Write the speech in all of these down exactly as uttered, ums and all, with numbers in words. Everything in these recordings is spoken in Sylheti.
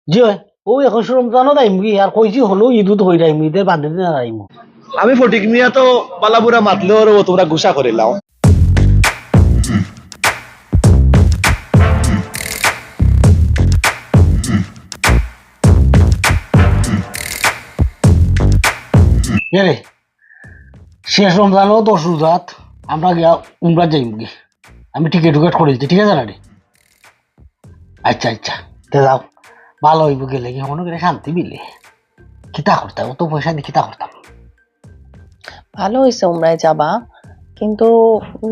জি অয়, অউ একুশ রমজানো যাইমুগি, আর কইছি হনো ইদুত কইরাইমু, ইদর বাদে দিন আর আইমু। আমি ফটিক মিয়া তো বালা বুরা মাতলেও রে, তোমরা গুসা করিলাও। এরে, শেষ রমজানো দশ রোজাত আমরা গিয়া উমরাত যাইমুগি। আমি টিকিট উকেট করিলছি, ঠিক আছে না রে? আচ্ছা, আচ্ছা, তে যাও, ভালা অইবো গেলে, কি হনো গেলে শান্তি মিলে। কিতা করতাম, অত পয়সা দি কিতা করতাম? ভালা অইছে উমরায় যাবা, কিন্তু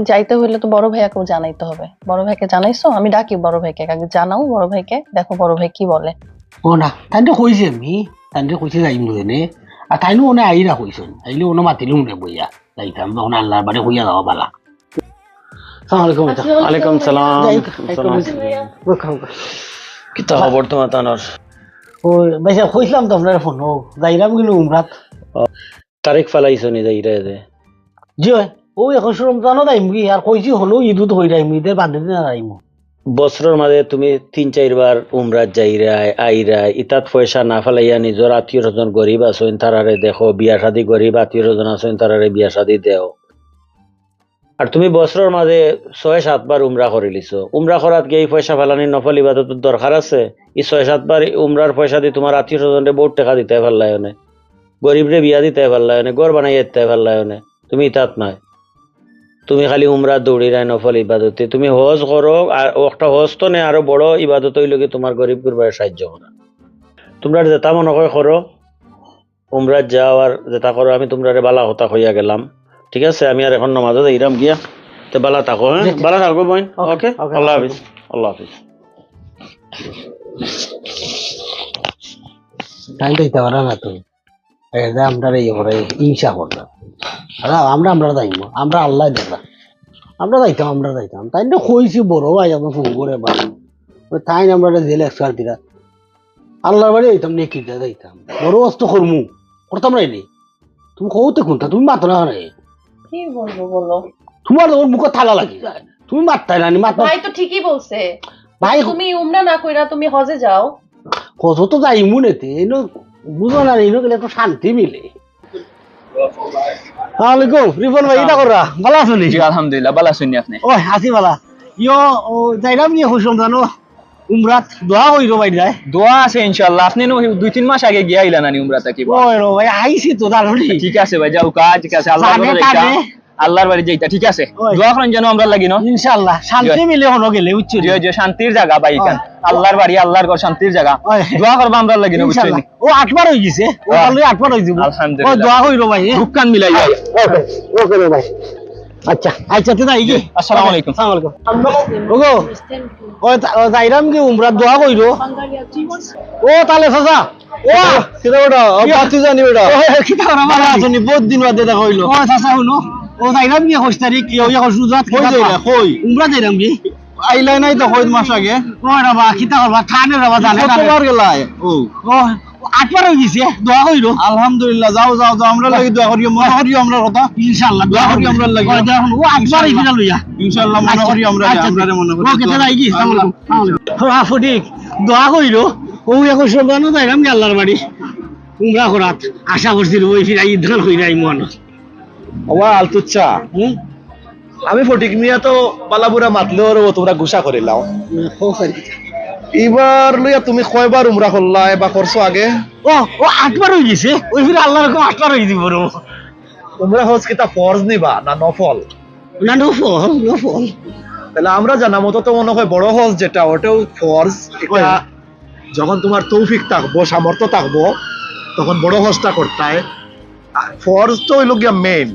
যাইতে অইলে তো বড় ভাইয়াকেও জানাইতে অইবো। বড় ভাইকে জানাইছো? আমি ডাকি বড় ভাইকে, আগে জানাও বড় ভাইকে, দেখো বড় ভাই কি বলে। ও না, তাইনরে কইছি আমি, তাইনরে কইছি যাইমু যেনে, আর তাইনও অনে আইরা কইছইন, আইলে অনো মাতিলুম রে বইয়া, যাইতাম, তখন আল্লার বাড়ি কইয়া যাওয়া বালা। আসসালামু আলাইকুম, ভাইয়া। ওয়ালাইকুম সালাম। যাই হোক, সালাম। ওকে, ওকে। কিতা খবর তুমার তানর? ও, ভাইসাব, কইছিলাম তো আপনারে ফোনো, যাইরাম কিন্তু উমরাত। ও, তারিখ ফালাইছো নি যাইরায় যে? জি অয়, অউ একুশ রমজানো যাইমুগি, আর কইছি হনো ইদুত কইরাইমু, ইদর বাদে দিন আর আইমু। বছরর মাঝে তুমি তিন চাইরবার উমরাত যাইরায়, আইরায়, ইতাত পয়সা না ফালাইয়া নিজর আত্মীয় স্বজন গরিব আছইন, তারারে দেখো, বিয়া শাদি গরিব আত্মীয় স্বজন আছইন, তারারে বিয়া শাদি দেও। আর তুমি বছরর মাঝে ছয় সাতবার উমরা করিলিছো। উমরা করাত গিয়া ই পয়সা ফালানির নফল ইবাদতর দরকার আছে? ই ছয় সাতবার উমরার পয়সা দি তুমার আত্মীয় স্বজনরে বউত টেকা দিতায় পারলায় অনে, গরিবরে বিয়া দিতায় পারলায় অনে, ঘর বানাইয়া দিতায় পারলায় অনে। তুমি ইতাত নায়, তুমি খালি উমরাত দৌড়িরায় নফল ইবাদতে। তুমি হজ করো, আর একটা হজ তো নে, আরো বড় ইবাদত অইলো গি তুমার গরিব গুরবারে সাহায্য করা। তুমরার যেতা মনো কয় করো, উমরাত যাও আর যেতা করো, আমি তুমরারে বালা কথা কইয়া গেলাম, ঠিক আছে? আমি আর এখন নমাজো যাইরাম গিয়া, তে বালা থাকো, হ্যাঁ? জি, জি। বালা থাকো বইন, ওকে, ওকে, ওকে, আল্লাহ হাফিজ, আল্লাহ হাফিজ। তাইন তো ইতা পারা না তুমি। এ, যে আমরারে ইয়ে করে, হিংসা কররা। আরে, আমরা, আমরা যাইমু, আমরা আল্লায় দেখরা। আমরা যাইতাম, আমরা যাইতাম। তাইনরে কইছি বড় ভাই, আমার ফোন করে বা। তাইন আমরারে জেলে একসার দিরা। আল্লার বাড়ি যাইতাম, নেকির দায় যাইতাম। বড় অস্ত করমু, করতাম নায় নি। তুমি কও তো কুনটা, তুমি মাতো না কেনে? কি বলবো বলো? তুমার তো মুখো তালা লাগি যায়। তুমি মাততায় না নি, মাত মাত- ভাই তো ঠিকই বলছে। ভাই তুমি উমরা না কইরা তুমি হজে যাও। হজো তো যাইমু নে তে, এনো বুঝো না, এনো গেলে তো শান্তি মিলে। আসসালামু আলাইকুম, রিপন ভাই, কিতা কররা? বালা আছো নি? জি, আলহামদুলিল্লাহ, বালা আছইন নি আপনে? ওই, আছি বালা। ইয়ো, ও, যাইরাম নি একুশ রমজানো উমরাত, দোয়া করিও ভাই যায়। দোয়া আছে ইনশাআল্লাহ, আপনে নু দুই তিন মাস আগে গিয়া আইলা না নি উমরা থাকি? ওই রে ভাই, আইছি তো, জানো নি? ঠিক আছে ভাই, যাও কাজ, ঠিক আছে, আল্লাহ জানে, জানে। আল্লার বাড়ি যাইতা, ঠিক আছে? ওই। দোয়া করইন যেন আমরার লাগি, ন? ইনশাআল্লাহ, শান্তি জি। মিলে হনো গেলে, বুঝছো নি? জি, জি, শান্তির জাগা ভাই, ওই। ইখান। আল্লার বাড়ি, আল্লার ঘর, শান্তির জাগা। ওই। দোয়া করবা আমরার লাগি, ন, বুঝছো নি? ইনশাআল্লাহ। ও আটবার অই গেছে, ও ওই। ভালোই আটবার অই যাইবো। আলহামদুলিল্লাহ। ওই দোয়া করিও ভাই, হ্যাঁ? বুকখান মিলাই ভাই। ওকে, ওকে রে ভাই। আচ্ছা, আচ্ছা, তে যাই কি? আসসালামু আলাইকুম। আসসালামু আলাইকুম। ওগো, ও তা-, ও যাইরাম কি উমরা, দোয়া করিও। ও তাহলে চাচা, ও, কিতা বেটা? ও, ইয়া। বাতি জানি বেটা। ও, কিতা বেটা, বালা আছো নি? বউত দিন বাদে দেখা অইলো। ও, চাচা, হুনো। ও, যাইরাম কি একুশ তারিখ? ইয়া, ইয়া, একুশ রোজাত কই কিতা যাইরা? বা? কই? উমরা যাইরাম কি? আইলাই নাই তো কয় মাস আগে। ও, রে বা, কিতা করবা? থানে রে বা, জানে, জানে। কতবার গেলায়? ও। ও, আটবার অই গেছে, দোয়া করিও। আলহামদুলিল্লাহ, যাও, যাও, যাও, আমরার লাগি দোয়া করিও, মনো করিও আমরার কথা। ইনশাআল্লাহ, দোয়া করিও আমরার লাগি। ও, দেখো, ও আটবার অই গেল ইয়া। ইনশাআল্লাহ, মনো আচ্ছা, করিও আমরারে, আচ্ছা, আমরারে মনো করিও। ওকে, তাহলে আই কি? আসসালামু আলাইকুম। আসসালামু আলাইকুম। ও, আফুদিক, দোয়া করিও। ও, একুশ রমজানো যাইরাম কি আল্লার বাড়ি। উমরা করাত। আশা করছি রে, ওই ফিরা ঈদ খান কইরাই মনো। ওয়া আলতুচ্চা। হুম? আমি ফটিক মিয়া তো বালা বুরা মাতলেও রে, তোমরা গুসা করিলাও। হুম, ও, sorry। ইবার লইয়া তুমি কয়বার উমরা করলায় বা করছো আগে? ও, ও আটবার অই গেছে। ওই ফিরা আল্লার হুকুম আটবার অই যাইবো রে। উমরা হজ কিতা ফরজ নিবা না নফল? না, নফল, নফল। তাহলে আমরা জানা মতো তো মনো কয় বড় হজ যেটা, ওটাও ফরজ। এটা ওই। যখন তুমার তৌফিক থাকবো, সামর্থ্য থাকবো, তখন বড় হজটা করতায়। আর ফরজ তো অইলো গিয়া main,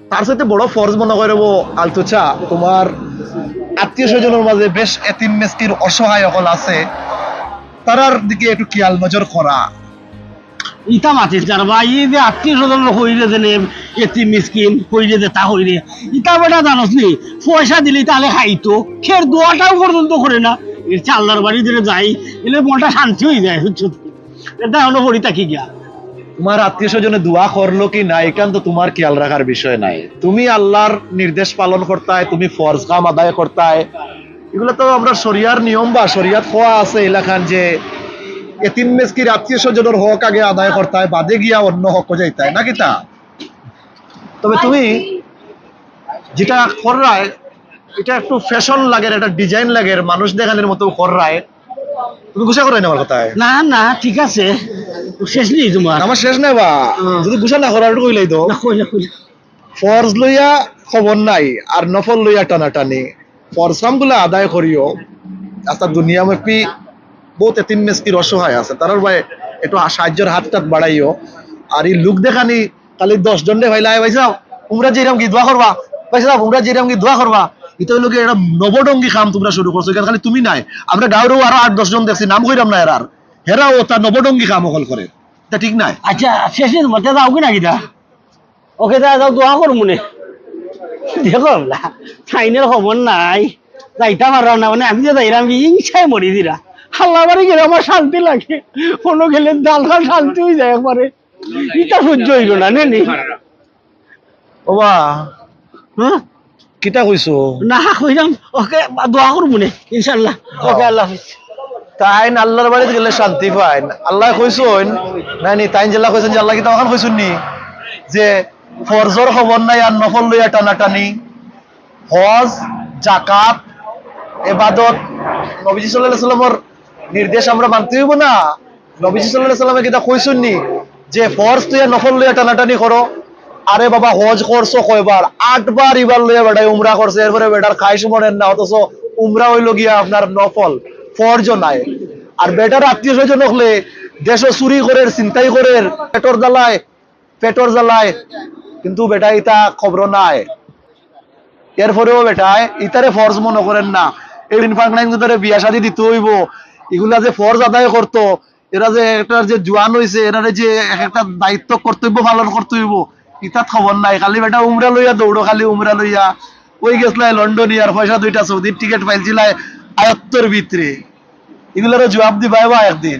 তার সাথে বড় ফরজ মনো করিও আলতুচা, তুমার আত্মীয় স্বজনর মাঝে বেশ এতিম মিসকিন অসহায় অকল আছে, তারার দিকে একটু খেয়াল নজর করা। ইতা মাতিস না রে ভাই, এই যে আত্মীয় স্বজন কইরে যেনে এতিম মিসকিন কইরে যেতা কইরে, ইতা বেটা জানোস নি, পয়সা দিলে তাহলে খাইতো, খের দোয়াটাও পর্যন্ত করে না। এর চাল্লার বাড়ি ধরে যাই, এলে মনটা শান্তি অই যায়, বুঝছো? এটা হলো পড়ি থাকি গিয়া। তুমার আত্মীয় স্বজনে দোয়া করলো কি না, ইখান তো তুমার খেয়াল রাখার বিষয় নায়। তুমি আল্লার নির্দেশ পালন করতায়, তুমি ফরজ কাম আদায় করতায়। ইগুলা তো আমরার শরিয়ার নিয়ম বা শরিয়াত কওয়া আছে এলাখান যে এতিম মিসকিন আত্মীয় স্বজনর হক আগে আদায় করতায়, বাদে গিয়া অন্য হকো যাইতায়, না কিতা? তবে তুমি যেটা কররায়, এটা একটু ফ্যাশন লাগের, একটা ডিজাইন লাগের, মানুষ দেখানির মতো কররায়। তুমি গুসা কররায় না আমার কথায়? না, না, ঠিক আছে, শেষ নি তুমার। আমার শেষ নাই বা। হুম। যদি গুসা না কররায়, একটু কইলাই তো। না, কই না, কই না। ফরজ লইয়া খবর নাই, আর নফল লইয়া টানাটানি। ফরজ কামগুলা আদায় করিও। আস্তা দুনিয়াব্যাপী বউত এতিম মিসকিন অসহায় আছে, তারার বায় একটু সাহায্যর হাত টাত বাড়াইও। আর ই লোক দেখানি, খালি দশ জনরে পাইলা, "এ ভাইসাব, উমরা যাইরাম কি দোয়া করবা? ভাইসাব, উমরা যাইরাম কি দোয়া করবা?" ইটা অইলো কি একটা নবঢঙ্গী কাম তুমরা শুরু করছো। ইখান খালি তুমি নায়, আমরা গাঁওরও আরো আট দশ জন দেখছি, নাম কইরাম না এরার, হেরাও অতা নবঢঙ্গী কাম অকল করে। ইটা ঠিক নায়। আচ্ছা, শেষে মতে যাও কি না কিতা? ওকে, যা, যাও, দোয়া করমু নে। দেখো না, তাইনর খবর নাই, যাইতাম পাররাম না, মানে আমি যে যাইরাম, হিংসায় মরি দিরা। হাল্লা বাড়ি গেলে আমার শান্তি লাগে, কোনো গেলে দালখান শান্তি অই যায় একবারে। ইটা সহ্য অইলো না, নে নি? ওবা, হ্যাঁ? কিতা কইছো? না, কইরাম, ওকে, দোয়া করমু নে, ইনশাআল্লাহ। ওকে, আল্লাহ হাফিজ। তাইন আল্লাহর বাড়িত গেলে শান্তি পাইন। আল্লায় কইছইন, না নি, তাইন যেলা কইছইন যে আল্লায় কিতা অখান কইছইন নি? যে ফরজর খবর নাই আর নফল লইয়া টানাটানি, হজ, জাকাত, এবাদত, নবীজি সাল্লাল্লাহু আলাইহি ওয়াসাল্লামর নির্দেশ আমরা মানতে অইবো না? নবীজি সাল্লাল্লাহু আলাইহি ওয়াসাল্লামে কিতা কইছইন নি যে ফরজ থইয়া নফল লইয়া টানাটানি করো? আরে বাবা, হজ করছো কয়বার? আটবার। ইবার লইয়া বেটায় উমরা করছে, এরপরে বেটার খাইশ মনের না, অথচ উমরা অইলো গিয়া আপনার নফল, ফরজ নায়। আর বেটার আত্মীয় স্বজন অকলে দেশো চুরি করের, ছিনতাই করের, পেটর জ্বালায়, পেটর জ্বালায়, কিন্তু বেটায় ইতা খবরও নাই। এরপরেও বেটায় ইতারে ফরজ মনো করের না। এই ইন ফাংনাইন তারে বিয়া শাদি দিতে অইবো, ইগুলা যে ফরজ আদায় করতো, এরা যে একটার যে জোয়ান অইছে, এরারে যে এক একটা দায়িত্ব কর্তব্য পালন করতে অইবো, ইতাত খবর নাই। খালি বেটা উমরা লইয়া দৌড়ো, খালি উমরা লইয়া। ওই গেছলায় লন্ডন ইয়ার পয়সা দুইটা সৌদির টিকিট পাইলছিলায় আয়ত্তর ভিতরে। ইগুলারও জবাব দিবায় বা একদিন।